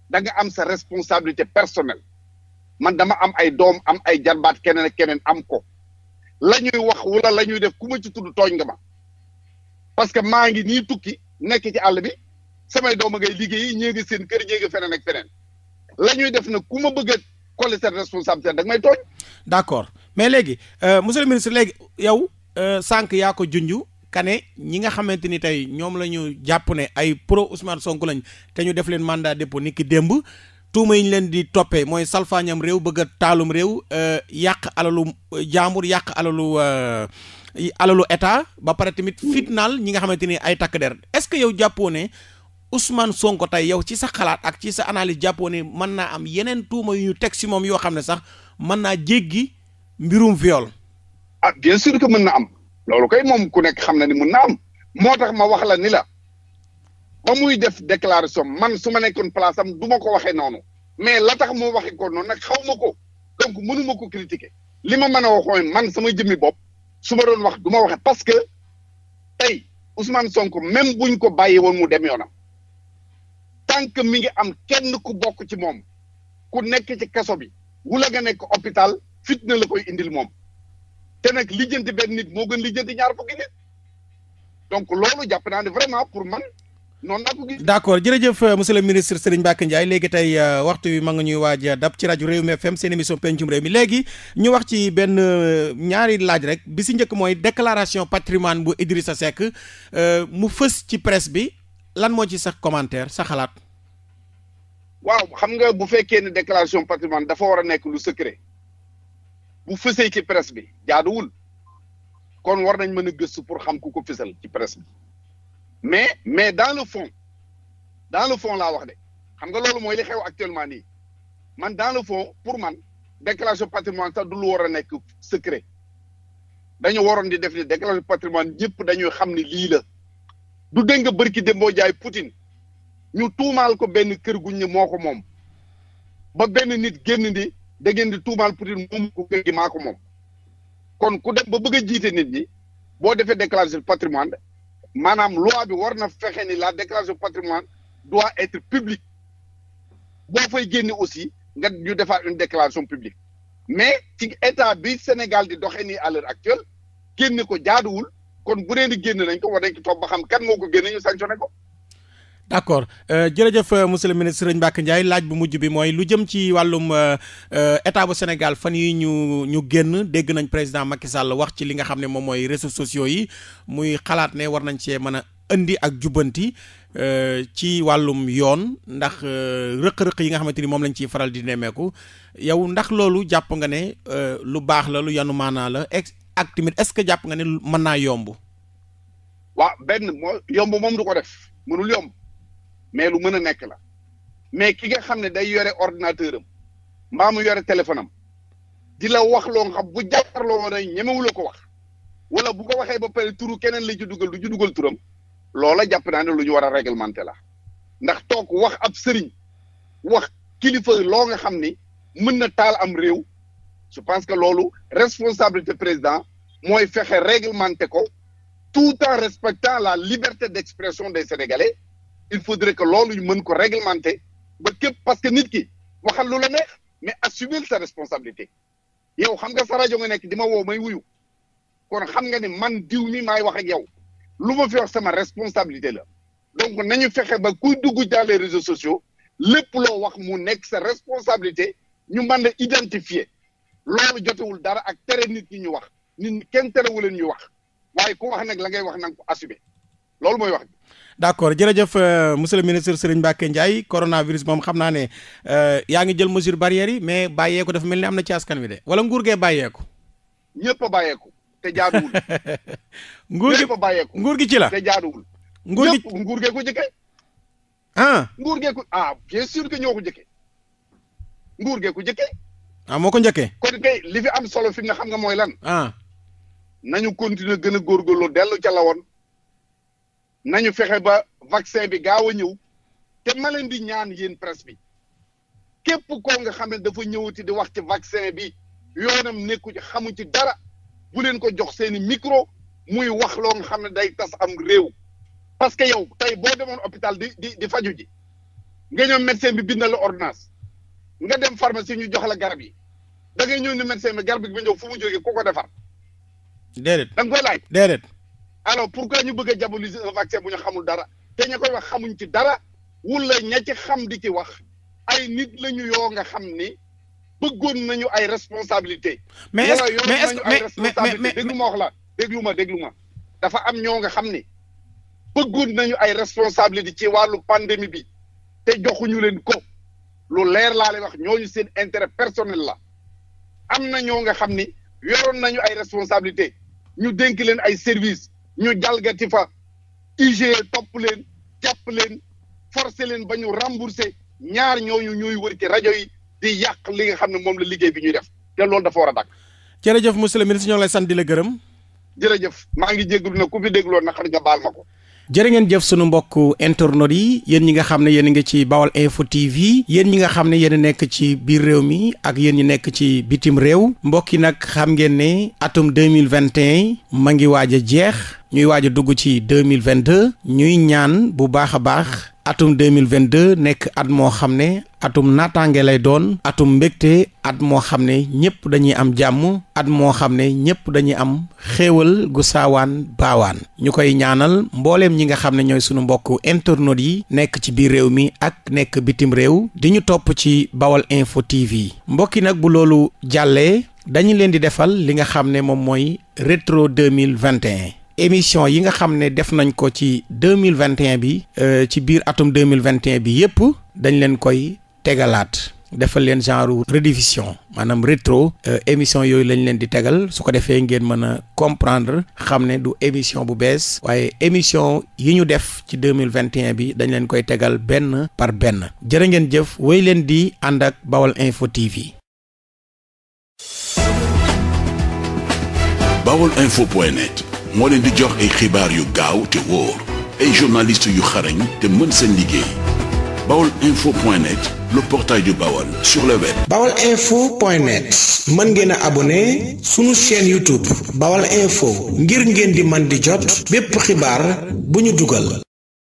da nga am sa responsabilité personnelle. man dama am ay doom am ay jarbaat keneen ak keneen am ko la ñuy wax wala la ñuy def ku ma ci tudd tooñ nga ma parce que maa ngi nii tukki nekk ci àll bi samay doom a ngay liggéeyi ñée nga seen kër ñée nga feneen ak feneen la ñuy def nag ku ma bëgg a coller cette responsabilité da nga may tooñ. d'accord mais léegi monsieur le ministre léegi yow sànq yaa ko junj kane ñi nga xamante ni tey ñoom la ñu jàpp ne ay pro Ousmane Sonko lañ te ñu def leen mandat dépôt ni ki démb tuuma yi ñu leen di toppee mooy salfaañam réew bëgg a taalum réew yàq alalu jaambur yàq alalu état ba pare tamit fitnaal ñi nga xamante ni ay takk der est-ce que yow jàppoo ne Ousmane Sonko tey yow ci sa xalaat ak ci sa analyse jàppoo ne mën naa am yeneen tuuma yu ñu teg si moom yoo xam ne sax mën naa jéggi mbirum viol. ah bien sûr que mën na am loolu kay moom ku nekk xam na ni mën na am moo tax ma wax la ni la ba muy def déclaration man su ma nekkoon place am du ma ko waxee noonu mais la tax moo waxee ko noonu nag xaw ma ko donc mënuma ko critiquer li ma mën a wax mooy man sama jëmmi bopp su ma doon wax du ma waxee parce que tey Ousmane Sonko même buñ ko bàyyi woon mu dem yoonam tant que mi ngi am kenn ku bokk ci moom ku nekk ci kaso bi wula nga nekk hôpital fitna la koy indil moom te nag lijjanti benn nit moo gën lijjanti ñaar fukki nit donc loolu jàpp naa ne vraiment pour man noonu naa ko gis. d'accord jërëjëf monsieur le ministre Serigne Mbacké Ndiaye léegi tey waxtu wi ma nga ñuy waaj dab ci rajo Rewmi FM seen émission pencum réew mi léegi ñu wax ci benn ñaari laaj rek bi si njëkk mooy déclaration patrimoine bu Idrissa Seck mu fës ci presse bi lan moo ci sax commentaire sa xalaat. waaw xam nga bu fekkee ne déclaration patrimoine dafa war a nekk lu secret bu fësee ci presse bi jaaduwul kon war nañ mën a gëstu pour xam ku ko fësal ci presse bi mais dans le fond laa wax de xam nga loolu mooy li xew actuellement nii man dans le fond pour man déclaration patrimoine sax du lu war a nekk secret dañu waroon di def ni déclaration patrimoine ñëpp dañuy xam ni lii la du dégg nga bërki Dembo Jaay Poutine ñu tuumaal ko benn kër guñ ne moo ko moom ba benn nit génn di da ngeen di tuumaal Poutine moom ko kër gi maa ko moom kon ku dem ba bëgg a jiite nit ñi boo defee déclaration patrimoine maanaam loi bi war na fexe ni la déclaration patrimoine doit être publique boo fay génne aussi nga ñu defaat une déclaration publique mais ci état bi Sénégal di doxee nii à l'heure actuelle génne ko jaaduwul kon bu dee di génne nañ ko war nañ ko toog ba xam kan moo ko génne ñu sanctionné ko. d'accord jërëjëf monsieur le ministre Serigne Mbacké Ndiaye laaj bu mujj bi mooy lu jëm ci wàllum état bu Sénégal fan yi ñu génn dégg nañ président Macky Sall wax ci li nga xam ne moom mooy réseaux sociaux yi muy xalaat ne war nañ cee mën a indi ak jubbanti ci wàllum yoon ndax rëq-rëq yi nga xamante ni moom lañ ciy faral di nemmeeku yow ndax loolu jàpp nga ne lu baax la lu yanu maanaa la ak tamit est-ce que jàpp nga ne mën naa yomb. waaw benn moo yomb moom du ko def mënul yomb. mais lu mën a nekk la mais ki nga xam ne day yore ordinateur am mbaa mu yore téléphone am di la wax loo nga xam bu jàkkaarloo woon ñemewu la ko wax wala bu ko waxee ba pare turu keneen la ci dugal du ci dugal turam loola jàpp naa ne lu ñu war a réglementer la ndax toog wax ab sëriñ wax kilifa loo nga xam ni mën na taal am réew je pense que loolu responsabilité président mooy fexe réglementer ko tout en respectant la liberté d'expression des Sénégalais. Il faudrait que loolu ñu mën ko réglementer ba képp parce que nit ki waxal lu la neex mais assumer sa responsabilité yow xam nga sa rajo nga nekk di ma woo may wuyu kon xam nga ni man diw mi maay wax ak yow lu ma fi wax sama responsabilité la donc nañu fexe ba kuy dugg dans les réseaux sociaux lépp loo wax mu nekk sa responsabilité ñu mën a identifier loolu jotewul dara ak tere nit ñi ñu wax nit kenn terewu leen ñu wax waaye ku wax nag la ngay wax na nga ko assumer loolu mooy wax. d'accord jërëjëf monsieur le ministre Serigne Mbacké Ndiaye coronavirus moom xam naa ne yaa ngi jël mesure barrières yi mais bàyyeeku dafa mel ni am na ci askan wi de wala nguur gee bàyyeeku. ñëpp a bàyyeeku te jaaduwul. ñëpp a bàyyeeku nguur gi ci la te jaaduwul. nguur gee ko jëkkee. nguur gee ko bien sûr que ñoo ko jëkkee. nguur gee ko jëkkee. moo ko njëkkee. kon kay li fi am solo fi nga xam nga mooy lan. nañu continuer gën a góorgóorlu dellu ca la woon. nañu fexe ba vaccin bi gaaw a ñëw te ma leen di ñaan yéen presse bi képp koo nga xam ne dafa ñëwati di wax ci vaccin bi yoonam nekku ci xamu ci dara bu leen ko jox seeni micro muy wax loo nga xam ne day tas am réew parce que yow tey boo demoon hôpital di faju ji nga ñëw médecin bi bindal la ordonnance nga dem pharmacie ñu jox la garab yi da ngay ñëw ne médecin bi garab bi ba ñëw fu mu jógee ku ko defar. déedéet da nga koy laaj déedéet. alors pourquoi ñu bëgg a diaboliser un vaccin bu ñu xamul dara te ña koy wax xamuñ ci dara wala ña ci xam di ci wax ay nit lañu yoo nga xam ni bëggoon nañu ay responsabilité mais est-ce que déglu ma wax la déglu ma dafa am ñoo nga xam ne bëggoon nañu ay responsabilité ci wàllu pandémie bi te joxuñu leen ko lu leer laa lay wax ñooñu seen intérêt personnel la am na ñoo nga xam ni yoroon nañu ay responsabilité ñu dénk leen ay service ñu jalgati fa IGE topp leen jàpp leen forcé leen ba ñu remboursé ñaar ñooñu ñuy wër ci rajo yi di yàq li nga xam ne moom la liggéey bi ñuy def te loolu dafa war a dakk. jërëjëf monsieur le ministre ñoo ngi lay sant di la gërëm. jërëjëf maa ngi jégalu na ku fi dégloon na xam nga baal ma ko. jërë ngeen jëf sunu mbokk internautes yi yéen ñi nga xam ne yéen a ngi ci Bawal Info TV yéen ñi nga xam ne yéen a nekk ci biir réew mi ak yéen ñi nekk ci bitim réew mbokk yi nag xam ngeen ne atum 2021 ma ngi waaj a jeex ñuy waaj a dugg ci 2022 ñuy ñaan bu baax a baax atum 2022 nekk at moo xam ne atum naataange lay doon atum mbégte at moo xam ne ñëpp dañuy am jàmm at moo xam ne ñëpp dañuy am xéewal gu saawaan baawaan ñu koy ñaanal mbooleem ñi nga xam ne ñooy sunu mbokk internautes yi nekk ci biir réew mi ak nekk bitim réew di ñu topp ci Bawal Info TV mbokki nag bu loolu jàllee dañu leen di defal li nga xam ne moom mooy rétro 2021 émission yi nga xam ne def nañ ko ci 2021 bi ci biir atum 2021 bi yépp dañ leen koy tegalaat defal leen genre rediffusion maanaam rétro émission yooyu lañ leen di tegal su ko defee ngeen mën a comprendre xam ne du émission bu bees waaye émission yi ñu def ci 2021 bi dañ leen koy tegal benn par benn jërë ngeen jëf wéy leen di ànd ak Bawal Info TV. Baolinfo.net moo leen di jox ay xibaar yu gaaw te wóor ay journalistes yu xarañ te mën seen liggéey Baolinfo.net le portail du Baol sur le web. Baolinfo.net mën ngeen a abonné sunu chaîne YouTube Bawal Info ngir ngeen di man di jot bépp xibaar bu ñu dugal.